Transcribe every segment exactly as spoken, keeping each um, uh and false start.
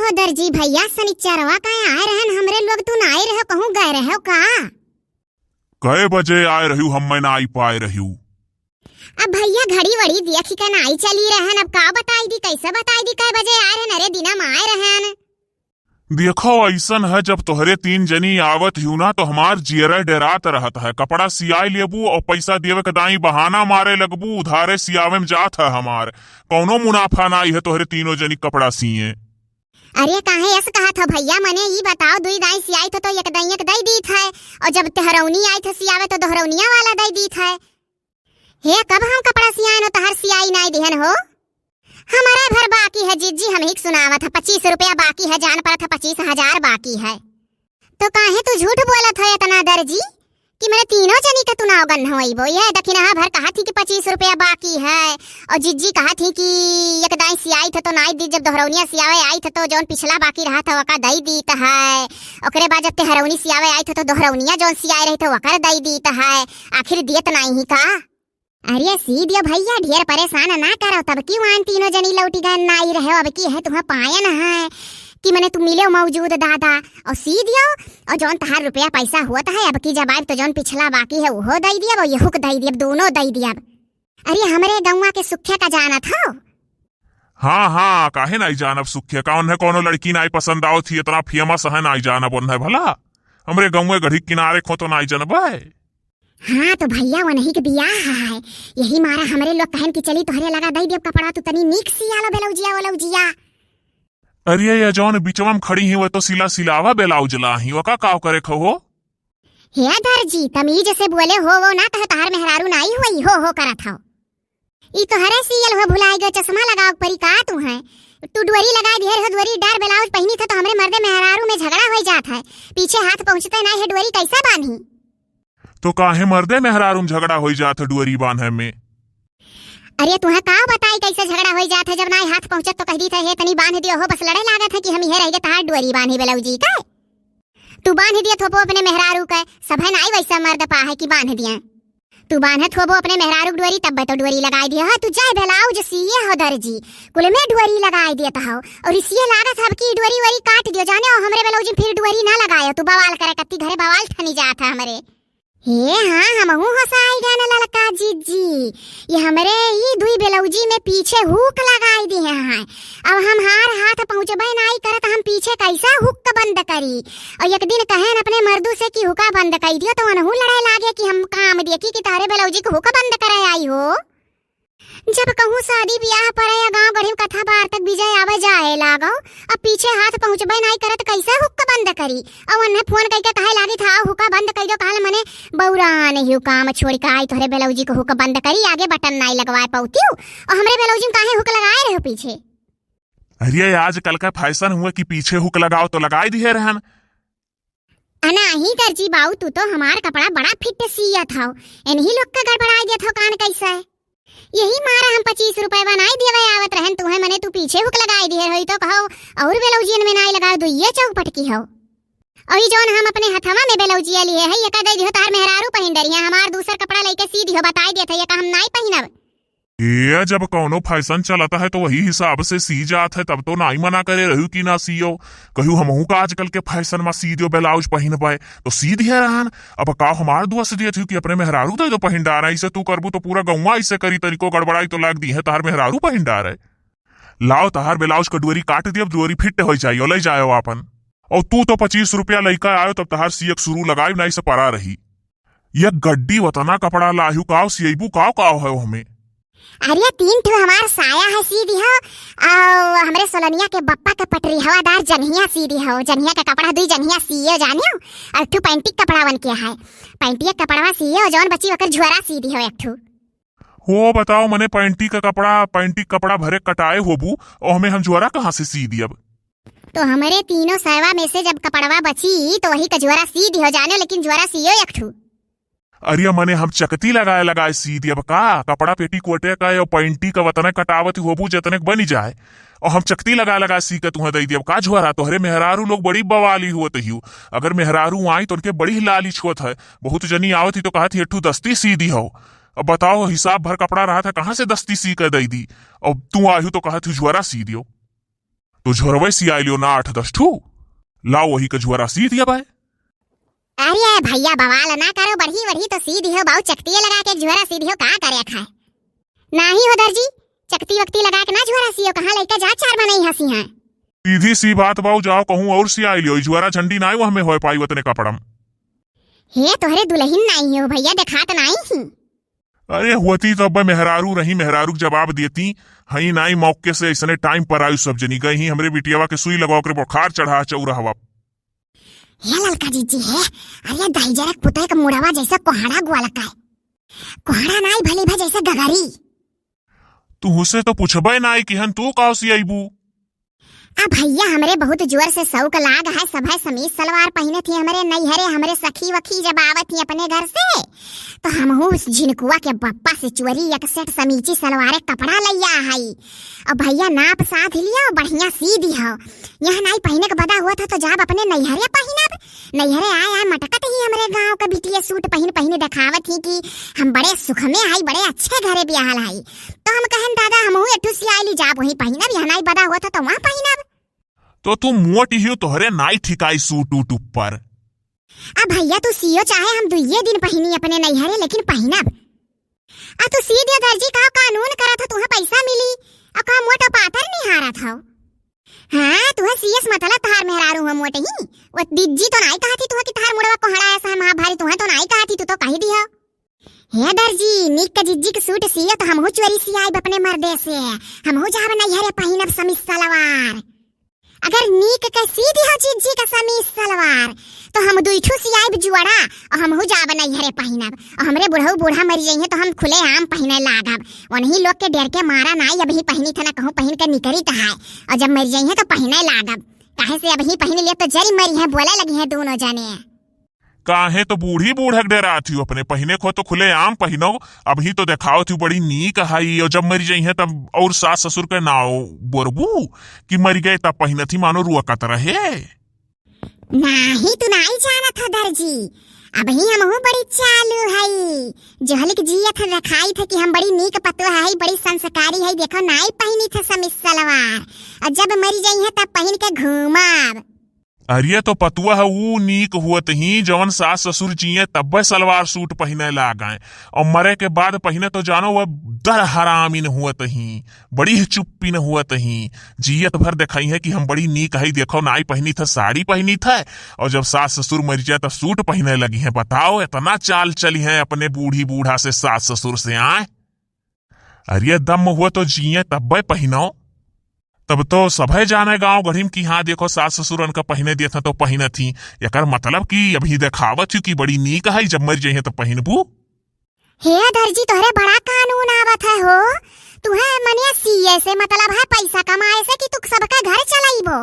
ओ दर्जी भइया, सनिचरवा का आए रहन हमरे लोग, तू नाई रहो, कहूँ गए रहो का? कै बजे आए रह्यू, हम्मे ना आई पाए रह्यू। अब भइया घड़ी वड़ी देखि के नाई चली रहन, अब का बताई दी, कैसे बताई दी कै बजे आए रहन? अरे दिना में आए रहन। देखो, अइसन है, जब तोहरे तीन जनी आवत हिउ ना, तो हमार जियरा डेरात रहत है। कपड़ा सियाई लेबू और पैसा देवे के दाई बहाना मारे लगबू, उधारे सियावे में जात है हमार। कौनो मुनाफा नाई है तोहरे तीनों जनी कपड़ा सिए। अरे काहे ऐसे कहत हो भइया, मने ई बताओ, दुई दाई सियाई थे तो एक दाई एक दई दीत है, और जब तेहरौनी आई थे सियावे तो दोहरौनिया वाला दई दीत है। हे, कब हम कपड़ा सियान हो, तहर सियाई नाई दिहन हो? हमारे भर बाकी है जिज्जी, हम ही सुनावत है, पच्चीस रुपया बाकी है, जान परत है पच्चीस हजार बाकी है। तो काहे तू झूठ बोलत हो इतना दर्जी कि मने तीनों जनी के तू नाव गन्हवइबो? ये दखिनहा भर कहत ही कि पच्चीस रुपया बाकी है, और जिज्जी कहत ही कि एक दाई सियाई थे तो नाई दी, जब दोहरौनिया सियावे आई थे तो जौन पिछला बाकी रहा था वका दई दीत है, ओकरे बाद जब तेहरौनी सियावे आई थे तो दोहरौनिया जौन सियाए रही थे वकर दई दीत है, आखिर दियत नाई ही का? अरे सी दियो भइया, ढेर परेशान ना करो, तब की वान तीनों जनी लौटी गए नाई रहे, अब की है तुम्हें पायन है कि मने तुम मिले मौजूद दादा, और सी दियो, और जौन तहार रुपया पैसा होत है, अब की जब आइब तो जौन पिछला बाकी है उहो दई दियब, और यहुक दई दियब, दोनों दई दियब। अरे हमरे गौवा के सुखे का जानत हो? हाँ, हाँ, काहे नाई जानब सुखे का? उन्हें कौनो लड़की नाई पसंद आवत ही, इतना famous है, नाई जानब उन्हें भला? हमरे गौवे गढ़ी किनारे खो तो नाई जानबे। हाँ, तो भइया, वनही के बियाह है, यही मारा हमरे लोग कहन कि चली तोहरे लगा दई देब कपड़ा, तू तनी नीक सियालो बेलौजिया ओलौजिया। अरे, ये जौन बिचवा में खड़ी ही, वो तो सिला सिलावा बेलाउज ला ही, ओका काव करे खो हो? हे दर्जी, तमीज से बोले हो, वो ना कहे तहार मेहरारू नाई होई, हो, हो करत हो। ई तोहरे सियल हो भुलाई गयो, चश्मा लगाव परी का तू है? तू डोरी लगाई दिहे रहो, डोरी डार बेलाउज पहिनी थे तो हमरे मर्दे मेहरारू में झगड़ा होई जात है, पीछे हाथ पहुँचते नाई है, डोरी कैसे बांधी? तो काहे मर्दे मेहरारू में झगड़ा होई जात है डोरी बांधे में? अरे तुहे का बताई कैसे झगड़ा होई जात है, जब नाई हाथ पहुँचत तो कह दी थे, "हे तनी बांध दियो हो, बस लड़े लागत है कि हम इहे रह गए तहार डोरी बांधी बेलौजी के।" तू बांध दियत होबो अपने मेहरारू के, सभे नाई वैसा मर्द पा है कि बांध दिए। तू बांधत होबो अपने मेहरारू के डोरी, तब तो डोरी लगाई दिए हो। तू जाए ब्लाउज सिए हो दर्जी, कुल में डोरी लगाई दियत हो। और इसिए लागत है अब की डोरी वोरी काट दियो, जाने हो हमरे ब्लाउज में फिर डोरी ना लगायो। तू बवाल करे कत्ती घरे बवाल ठनी जात है हमरे। हे हाँ, हमहू हंसाई गए न ललका जिज्जी। ये हमरे ई दुई ब्लाउजी में पीछे हुक लगाई दिहे हैं। अब हमार हाथ पहुँचबे नाई करत, हम पीछे कैसा हुक बंद करी? और एक दिन कहेन अपने मर्दू से कि हुका बंद कई दियो, तो उनहू लड़े लागे कि हम काम देखी कि तहरे ब्लाउजी के हुक बंद करे आई हो। जब कहूँ शादी ब्याह परे या गाँव गढ़ी में कथा वार्तक विजय आवे जाए लागो, अब पीछे हाथ पहुँचबे नाई करत, कैसे हुक बंद करी? और उन्हें फोन करके कहे लागी था, "हुका बंद कर दो, काल मने बौरान ही काम छोड़ के आई, तोहरे ब्लाउजी को हुक बंद करी, आगे बटन नाई लगवाए पौतियो, और हमरे ब्लाउजी में काहे हुक लगाए रहो पीछे?" अरे आजकल का फैशन हुआ कि पीछे हुक लगाओ तो लगाई दिहे रहन। अनाही दर्जी बाऊ, तू तो हमार कपड़ा बड़ा फिट सियत हौ, इन्हीं लोग का गड़बड़ाई देत हौ कान कैसे? यही मारा हम पच्चीस रुपए बनाई देवे आवत रहन तुहे, मने तू पीछे हुक लगाई दिहे रही तो कहो और ब्लाउजियन में नाई लगाओ, दुइये चौपट की हौ। और ई जौन हम अपने हथवा में ब्लाउजिया लिए है, ये का दे दिहो तार मेहरारू पहिन डरिया, हमार दूसर कपड़ा लेके सी दिहो, बताई देत है, ये का हम नाई पहिनब। ए, जब कौनो फैशन चलत है तो वही हिसाब से सी जात है, तब तो नाई मना करे रहू कि ना सियो। कहू हमहू का आजकल के फैशन में सी दियो ब्लाउज पहिनबे, तो सी दिहे रहन। अब का हमार दोष दियत हू कि अपने मेहरारू दे दो पहिन डारे, ऐसे तू करबू तो पूरा गौवा ऐसे करी, तनिको गड़बड़ाई तो लाग दी है, तहार मेहरारू पहिन डारे। लाओ तहार ब्लाउज का डोरी काट दियब, डोरी फिट हो जाई, ले जाओ आपन। और तू तो पच्चीस रुपया लइका आयो, तब तहार सियक शुरू लगाई, नाई से परा रही। ये गड्डी वतना कपड़ा लायू, काव सियबू, काव काव है हमें? अरे तीन ठो हमार साया है सी दिहो, और हमरे सोलनिया के बप्पा के पटरी हवादार जंघिया सी दिहो, जंघिया के कपड़ा दुई जंघिया सियो जानियो, और एक ठो पैंटी के कपड़ा बन के है, पैंटी के कपड़वा सियो, जौन बची ओकर झोरा सी दिहो एक ठो। हो बताओ मने पैंटी का कपड़ा, पैंटी के कपड़ा भरे कटाए होबू, और हमें हम झोरा कहाँ से सी दियब? तो हमरे तीनों सैवा में से जब कपड़वा बची तो वही का झोरा सी दिहो जाने, लेकिन झोरा सियो एक ठू। अरे मने हम चकती लगाए लगाए सी दियब का? कपड़ा पेटी कोटे का या पैंटी का वतने कटावत होबू जतने के बनी जाए, और हम चकती लगाए लगाए सी के तुहें दे दियब का झोरा? तोहरे मेहरारू लोग बड़ी बवाली होत हियो, अगर मेहरारू आई तो उनके बड़ी लालिच होत है। बहुत जनी आवत ही तो कहत ही एक ठू दस्ती सी दिहो। अब बताओ हिसाब भर कपड़ा रहा था, कहाँ से दस्ती सी के दे दी? अब तू आयु तो कहत ही झोरा सी दियो। तो झोरवे सियाइ लियो ना आठ दस ठू, लाओ वही का झोरा सी दिया बाय। अरे भइया, बवाल ना करो, बढ़ी बढ़ी तो सी दिहो, बाऊ चकतिये लगा के झोरा सी दिहो, का करे खाए? नाही हो दर्जी, चकती वकती लगा के ना झोरा सियो, कहाँ लइका जा चार मनई हँसी हैं। सीधी सी बात बाऊ, जाओ कहूँ और सियाइ लियो, ई झोरा झंडी नाई वह में होए पाई वतने कपड़ा में। हे तोहरे दुलहिन नाई हो भइया, देखात नाई ही। अरे हुअती तो अब मेहरारू रही, मेहरारू के जवाब देती, हई नाई मौके से ऐसने टाइम पर आयु सब जनी गई ही, हमरे बिटियावा के सुई लगाओ के बुखार चढ़ा चौरा हवा। हे ललका जीजी हे, अरे दहिजरक पुतोह के मुड़वा जैसे कोहड़ा ग्वालका है। कोहड़ा नाई भली भा जैसे गगरी। तू हुसे तो पुछबे नाई किहन तू काव सी अइबू। आ भइया, हमरे बहुत जोर से शौक लाग है, सभे समीज सलवार पहिने थी हमरे नैहरे, हमरे सखी वखी जब आवत ही अपने घर से, तो हमहू उस झिनकुआ के बप्पा से चोरी एक सेट समीची सलवारे कपड़ा लइया हई। और भइया नाप साध लिया और बढ़िया सी दिहो। यहाँ नाई पहिने के बदा हुआ था तो जाब अपने नैहरे पहिनब। नैहरे आए आए मटकत ही हमरे गाँव का बिटिया सूट पहिन पहिन देखावत ही कि हम बड़े सुख में हई, बड़े अच्छे घरे बियाहल हई। तो हम कहन दादा हमहू एठू सियाई ली जाब वहीं पहिनब, यहाँ नाई बदा हुआ था तो वहाँ पहिनब। तो तू मोट ही तोहरे नाई ठिकाई सूट उट ऊपर। अब भइया तू सियो चाहे हम दुइये दिन पहिनी अपने नैहरे, लेकिन पहिनब। आ तू सी दियो दर्जी, का कानून करत हो, तुहे पैसा मिली, आ का मोटा पातर निहारत हो। हाँ, तुहे सीएस मतलब तहार मेहरारू हो मोटे ही। वो दिज्जी तो नाई कहती तुहे कि तहार मुड़वा कोहड़ा ऐसा है महाभारी, तुहे तो नाई कहती, तू तो कही दियो। हे दर्जी, नीक के जिज्जी के सूट सियो तो हमहू चोरी सियाइब अपने मर्दे से, हमहू जाब नैहरे पहिनब समीज सलवार। अगर नीक के सी दिहो जिज्जी के समीज सलवार, तो हम दुई ठू सियाइब जुअड़ा, और हमहू जाब नैहरे पहिनब। और हमरे बुढ़ऊ बूढ़ा मरि जइहें, तो हम खुले आम पहिने लागब। उन्हीं लोग के डर के मारा नाई अबही पहिनी थे, ना कहूँ पहिन के निकरी त है। और जब मरि जइहें, तो पहिने लागब। काहे से अबही पहिन लिए, तो जरी मरिहें, बोले लगिहें दोनों जने। काहे तो बूढ़ी बूढ़क डेरात हियो, अपने पहिने को तो खुले आम पहिनो। अबही तो देखावत हियो बड़ी नीक हई, और जब मरि जइहें तब और सास ससुर के नाव बोरबू कि मरि गए तब पहिनत ही, मानो रुअकत रहे। नाही, तू नाही जानत ह दर्जी, अबही हमहू बड़ी चालू हई। जहलिक जियत ह देखाइत ह कि हम बड़ी नीक पतोह हई, बड़ी संस्कारी हई। देखो नाई पहिनी थ समीज सलवार, और जब मरि जइहें तब पहिन के घूमब। अरे तो पतुआ ह ऊ नीक हुअत ही जवन सास ससुर जिए तब्बे सलवार सूट पहिने लागें, और मरे के बाद पहिने तो जानो वह दर हरामिन हुअत ही, बड़ी चुप्पिन हुअत ही। जियत भर देखइहें कि हम बड़ी नीक हई, देखो नाई पहिनी थ, साड़ी पहिनी थ, और जब सास ससुर मरि जाए तो सूट पहिने लगिहें। बताओ इतना चाल चलिहें अपने बूढ़ी बूढ़ा से, सास ससुर से आए। अरे दम हुआ तो जिए तब्बे पहिनो। तब तो सभे जाने गाँव गढ़ी में कि हाँ देखो सास ससुरन का पहिने दिया था तो पहिनत ही। एकर मतलब कि अबही देखावत ही कि बड़ी नीक हई, जब मरि जइहें तो पहिनबू। हे दर्जी, तोहरे बड़ा कानून आवत है हो। तुहे मने सीए से मतलब है, पैसा कमाए से कि तू सबका घर चलाइबो?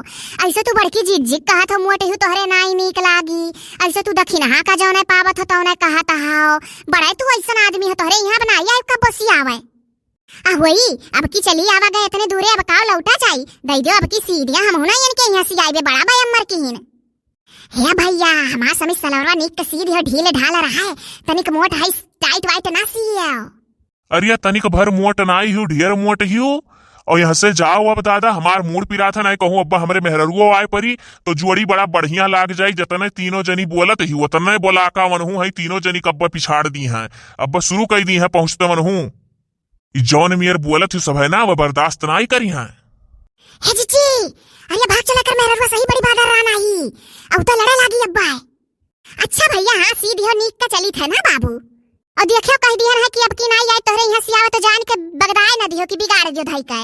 ऐसे तू बड़की जिज्जी कहत हो मोटे हू तोहरे नाई नीक लागी, ऐसे तू दखिनहा का जौने पावत हो तौने कहत हो। बड़े तू ऐसन आदमी हो, तोहरे यहाँ बनाई आइब कब्बो सियावे। आ होई, अब की चली आवा गए इतने दूरे, अब काव लौटा जाई, दई दियो अब की सी दिया, हमहू ना इनके यहाँ सियाइबे, बड़ा बे अम्मर किहिन। हे भइया, हमार समीज सलवरवा नीक के सी दियो, ढील ढाल रहा है, तनिक मोट है, टाइट वाइट ना सियो। अरे तनिक भर मोट नाई हियो, ढेर मोट हियो। और यहाँ से जाओ अब दादा, हमार मूड़ पिरात है, नाई कहूँ अब्बा हमरे मेहररुओ आए परी, तो जुअड़ी बड़ा बढ़िया लाग जाई। जतने तीनों जनी बोलत ही, उतने बोला का वनहू है, तीनों जनी कब्बा पिछाड़ दी हैं। अब्बा शुरू कई दी हैं पहुँचते वनहू। ई जौन मियर बोलत ही सब है ना, वह बर्दाश्त नाई करी हैं। हे जीजी, अरे भाग चला कर मेहररुआ सही बड़ी बादर रान आई। अब तो लड़े लागी अब्बा है। अच्छा भइया, हाँ सी दियो नीक का चली थे ना बाबू। और देखियो कह दिया है कि अब की नाई आई तोहरे यहाँ सियावे तो जान के बगदाए न दियो कि बिगाड़ दियो धई के।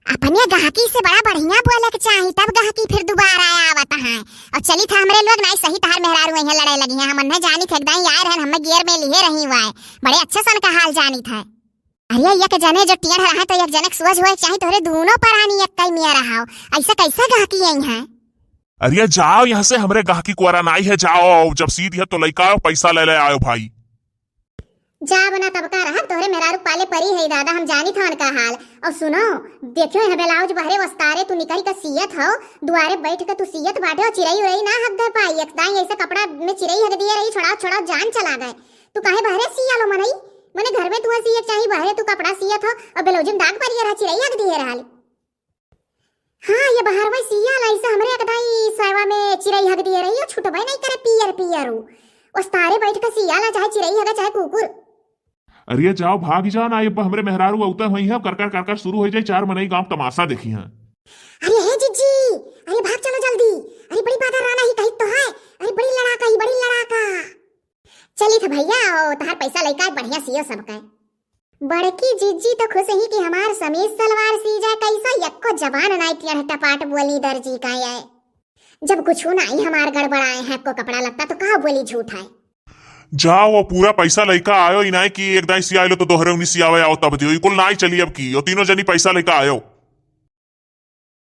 अपने गहकी से बड़ा बढ़िया बोले के चाही, तब गहकी फिर दोबारा आवत है। और चली था हमरे लोग नाई सही तहार मेहरारू यहाँ लड़े लगी हैं। हम अन्ने जानी थे एकदम यार हैं, हमें गियर में लिए रही हुआ है। बड़े अच्छे सन का हाल जानी थे। अरे एक जने जो टेढ़ रहे तो एक जने के सोझ होए के चाही, तोहरे दोनों परानी एक कई में रहाओ। ऐसा कैसे गहकी आई हैं? अरे जाओ यहाँ से, हमरे गहकी कोरा नाई है, जाओ। जब सी दियो तो लइका आओ, पैसा ले ले आयो भाई। जाब ना तब का रहब, तोहरे मेहरारू पाले परी है दादा, हम जानी थवन का हाल। और सुनो, देखियो यहाँ ब्लाउज बहरे वस्तारे तू निकल के सियत हो, दुआरे बैठ के तू सियत बाटे और चिरई उरई ना हग दे पाई। एक दाई ऐसे कपड़ा में चिरई हग दिए रही, छोड़ाओ छोड़ाओ जान चला गए। तू काहे बहरे सिया लो मनई? मने घर में तू सिए के चाही, बहरे तू कपड़ा सियत हो और ब्लाउज में दाग परिए रहा, चिरई हग दिए रहल। हाँ, ये बहरवा सियाला, ऐसे हमरे एक दाई सयवा में चिरई हग दिए रही, वो छुटबे नहीं करे, पियर पियर उ। उस्तारे बैठ के सियाला, चाहे चिरई हगे, चाहे कुकुर। अरे जाओ, भाग जाओ ना, ये हमरे मेहरारू अउते होइहैं, करकर करकर शुरू होइ जाई, चार मनई गाँव तमाशा देखिहैं। अरे हे जिज्जी, अरे भाग चलो जल्दी। अरे बड़ी बादर राना ही कही तो है। अरे बड़ी लड़ाका ही, बड़ी लड़ाका। चली थ भैया, ओ तहार पैसा लइका बढ़िया सियो सबके। बड़की जिज्जी तो खुश ही कि हमार समीज सलवार सी जाए, कैसो यक्को जबान नाई टेढ़ टपाट बोली दर्जी का आए। जब कुछ नाई हमार गड़बड़ाए हैं को कपड़ा लत्ता तो का बोली झूठ है। जाओ, वो पूरा पैसा लइका आयो, इनाय कि एक दाई सियाए लो तो दोहरे उन्हीं सियावे आओ तब दियो, ई कुल नाई चली अब की, यो तीनों जनी पैसा लइका आयो।